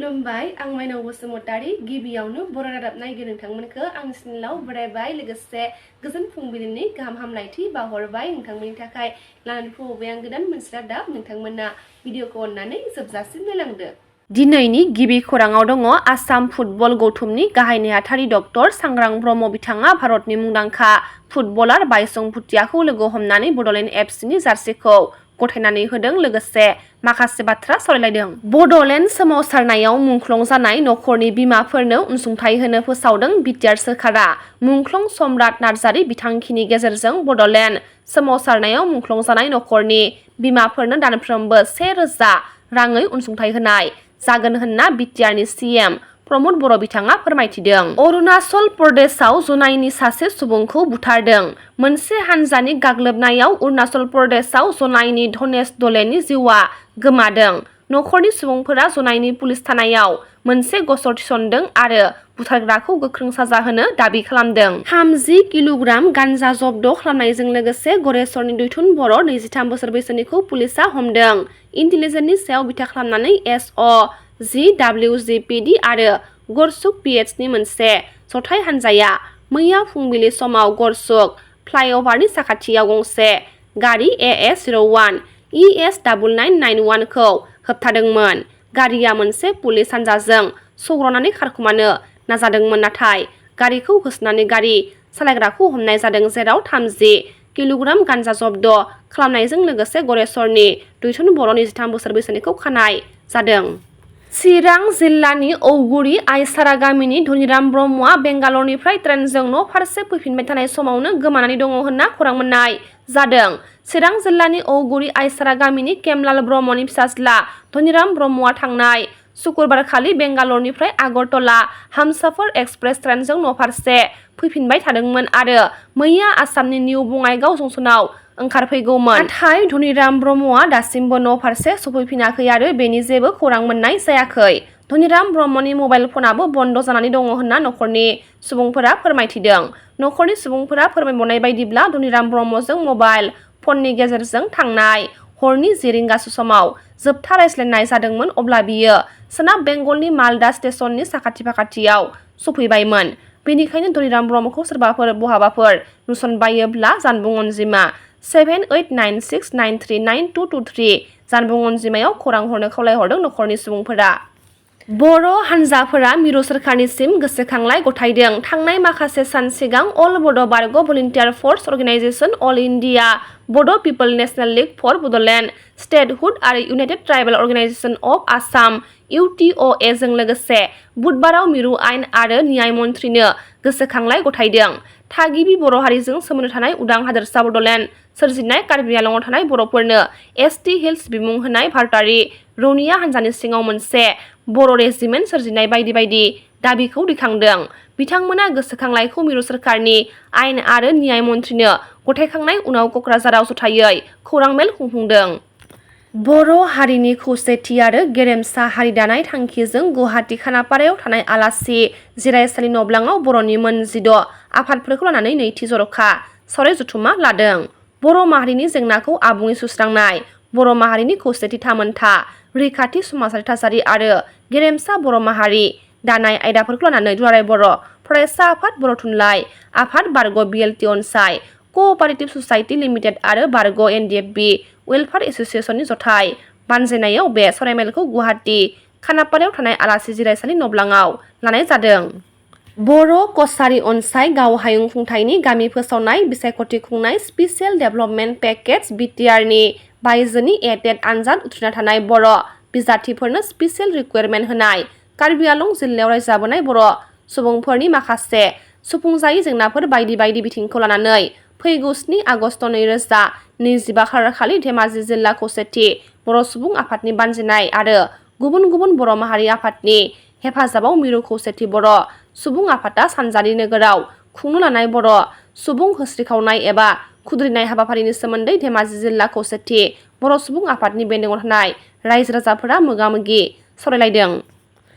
खुलुमबाय आं माइनाव बसुमतारी गिबियावनो बर' रादाब नायगिरि नोंथांमोनखौ आंनि चेनेलाव बरायबाय लोगोसे गोजोन फुंबिलिनि गाहाम हामलायथि बावहरबाय नोंथांमोननि थाखाय लानानै फैबाय आं गोदान मोनसे रादाब नोंथांमोना भिडिअखौ अननानै जोबजासिम नायलांदो। दिनैनि गिबि खौराङाव दङ आसाम फुटबल गौथुमनि गाहाय नेहाथारि डक्टर सांग्रां ब्रह्म बिथाङा भारतनि मुंदांखा फुटबलार बाइचुं भुटियाखौ लोगो हमनानै बड'लेण्ड एफसिनि जार्सिखौ गथायनानै होदों लोगोसे माखासे बाथ्रा सावरायलायदों। बड'लेण्ड सोमावसारनायाव मुंख्लं जानाय नखरनि बिमाफोरनो अनसुंथाइ होनो फोसावदों बिटिआर सोरखारा। मुंख्लं सम्राट नार्जारि बिथांखिनि गेजेरजों बड'लेण्ड सोमावसारनायाव मुंख्लं जानाय नखरनि बिमाफोरनो दानफ्रोमबो 1000 राङै अनसुंथाइ होनाय जागोन होनना बिटिआरनि सिएम प्रमद बर' बिथाङा फोरमायथिदों। अरुणाचल प्रदेशआव जनायनि सासे सुबुंखौ बुथारदों। मोनसे हानजानि गाग्लोबनायाव अरुणाचल प्रदेशआव जनायनि धनेश दलेनि जिउआ गोमादों। नखरनि सुबुंफोरा जनायनि पुलिस थानायाव मोनसे गसर थिसनदों आरो बुथारग्राखौ गोख्रों साजा होनो दाबि खालामदों। 30 किल'ग्राम गान्जा जब्द खालामनायजों लोगोसे गरेस्वरनि दैथुन बर' 23 बोसोर बैसोनिखौ पुलिसआ हमदों। इन्टेलिजेन्सनि सायाव बिथा खालामनानै SOGWGPD आरो गरसुक PHनि मोनसे जथाय हानजाया मैया फुंबिलि समाव गरसुक फ्लाइअभारनि साखाथियाव गंसे गारि AS01 ES9991 खौ होबथादोंमोन। गारिया मोनसे पुलिस हानजाजों सौग्रावनानै खारखोमानो नाजादोंमोन नाथाय गारिखौ होसोनानै गारि सालायग्राखौ हमनाय जादों जेराव 30 किल'ग्राम गान्जा जब्द खालामनायजों लोगोसे गरेस्वरनि दैथुन बर' 23 बोसोर बैसोनिखौ खानाय जादों। चिरां जिल्लानि औगुरि आइसारा गामिनि धनिराम ब्रह्मआ बेंगालरनिफ्राय ट्रेनजों न' फारसे फैफिनबाय थानाय समावनो गोमानानै दङ होनना खौरां मोननाय जादों। चिरां जिल्लानि औगुरि आइसारा गामिनि केमलाल ब्रह्मनि फिसाज्ला धनिराम ब्रह्मआ थांनाय सुक्रुबारखालि बेंगालरनिफ्राय आगरतला हमसफर एक्सप्रेस ट्रेनजों न' फारसे फैफिनबाय थादोंमोन आरो मैया आसामनि निउ बङाइगाव जंसनाव ओंखारफैगौमोन। नाथाय धनिराम ब्रह्मआ दासिमबो न' फारसे सफैफिनाखै आरो बेनि जेबो खौरां मोननाय जायाखै। धनिराम ब्रह्मनि मबाइल फनाबो बन्द जानानै दङ होनना नखरनि सुबुंफोरा फोरमायथिदों। नखरनि सुबुंफोरा फोरमायबावनाय बायदिब्ला धनिराम ब्रह्मजों मबाइल फननि गेजेरजों थांनाय हरनि 10 रिंगासो समाव जोबथा रायज्लायनाय जादोंमोन अब्ला बियो सोनाब बेंगलनि मालदा स्टेशननि साखाथि फाखाथियाव सफैबायमोन। बेनिखायनो धनिराम ब्रह्मखौ सोरबाफोर बहाबाफोर नुसनबायोब्ला जानबुं अनजिमा 7896939223 जानबुं अनजिमायाव खौरां हरनो खावलायहरदों नखरनि सुबुंफोरा। बर' हानजाफोरा मिरु सोरखारनिसिम गोसोखांलाइ गथायदों। थांनाय माखासे सान सिगां अल बड' बारग' volunteer force organisation, all India Bodo' people national league for Bodoland statehood आरो united tribal organisation of Assam UTOA जों लोगोसे बुधबाराव मिरु आयेन आरो न्याय मन्थ्रिनो गोसोखांलाइ गथायदों। थागिबि बर' हारिजों सोमोन्दो थानाय उदां हादोरसा बड'लेण्ड सोरजिनाय कार्बि आंलंआव थानाय बर'फोरनो ST हिल्स बिमुं होनाय भारतारि रौनिया हानजानि सिङाव मोनसे बर' रेजिमेन्ट सोरजिनाय बायदि बायदि दाबिखौ दैखांदों। बिथांमोना गोसोखांलाइखौ मिरु सोरखारनि आयेन आरो न्याय मन्थ्रिनो गथायखांनाय उनाव क'क्राझाराव जथायै खौरां मेल खुंफुंदों। बर' हारिनि खौसेथि आरो गेरेमसा हारि दानाय थांखिजों गुवाहाटी खानापारायाव थानाय आलासि जिरायसालि नब्लाङाव बर'नि मोन 16 आफादफोरखौ लानानै नैथि जर'खा सावराय जथुमा लादों। बर' माहारिनि जेंनाखौ आबुङै सुस्रांनाय, बर' माहारिनि खौसेथि थामोनथा, रैखाथि समाजारि थासारि आरो गेरेमसा बर' माहारि दानाय आयदाफोरखौ लानानै दुलाराय बर' फरायसा आफाद, बर' थुनलाइ आफाद, बारग' BLT अनसाय क'अपारेटिभ ससाइटि लिमिटेड आरो बारग' NDFB वेलफेयार एस'सिएशननि जथाय बानजायनायाव बे सावरायमेलखौ गुवाहाटी खानापारायाव थानाय आलासि जिरायसालि नब्लाङाव लानाय जादों। बर' कछारी अनसाय गावहायुं खुंथायनि गामि फोसावनाय बिसायख'थि खुंनाय स्पेसियेल डेभेलपमेन्ट पेकेज बिटिआरनि बायजोनि टेट आनजाद उथ्रिना थानाय बर' बिजाथिफोरनो स्पेसियेल रिक्वायरमेन्ट होनाय, कार्बि आंलं जिल्लायाव रायजो जाबोनाय बर' सुबुंफोरनि माखासे सुफुंजायै जेंनाफोर बायदि बायदि बिथिंखौ लानानै फैगौ 7 आगस्ट 2025 खालारखालि धेमाजि जिल्ला खौसेथि बर' सुबुं आफादनि बानजायनाय आरो गुबुन गुबुन बर' माहारि आफादनि हेफाजाबाव मिरु खौसेथि बर' सुबुं आफादा सानजारि नोगोराव खुंनो लानाय बर' सुबुं होस्रिखावनाय एबा खुद्रिनाय हाबाफारिनि सोमोन्दै धेमाजि जिल्ला खौसेथि बर' सुबुं आफादनि बेन्दोङाव थानाय रायजो राजाफोरा मोगा-मोगि सावरायलायदों।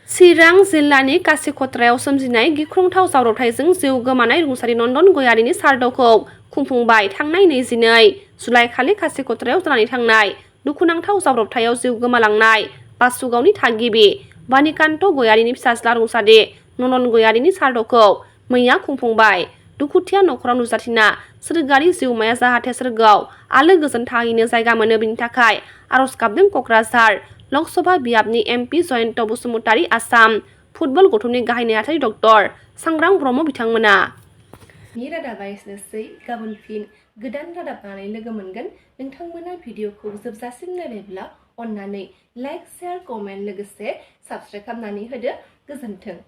चिरां जिल्लानि कासिकत्रायाव सोमजिनाय गिख्रंथाव जाब्रबथायजों जिउ गोमानाय रुंसारि नन्दन गयारिनि सारदखौ खुंफुंबाय। थांनाय 22 जुलाइखालि कासिकत्रायाव जानानै थांनाय दुखुनांथाव जाब्रबथायाव जिउ गोमालांनाय बासुगावनि थागिबि बानिकान्त गयारिनि फिसाज्ला रुंसारि ननन गयारिनि सारदखौ मैया खुंफुंबाय। दुखुथिया नखराव नुजाथिना सोरगोआरि जिउमाया जाहाथे सोरगोआव आलो गोजोन थाहैनो जायगा मोनो बिनि थाखाय आरज गाबदों क'क्राझार लकसभा बियाबनि एमपि जयन्त बसुमतारी आसाम फुटबल गौथुमनि गाहाय नेहाथारि डक्टर सांग्रां ब्रह्म बिथांमोना। रादाबा एसेनोसै, गाबोन फिन गोदान रादाब लानानै लोगो मोनगोन। नोंथांमोना भिडिअखौ जोबजासिम नायबायब्ला अन्नानै लाइक, शेयार, कमेन्ट लोगोसे साबस्क्राइब खालामनानै होदो। गोजोन्थों।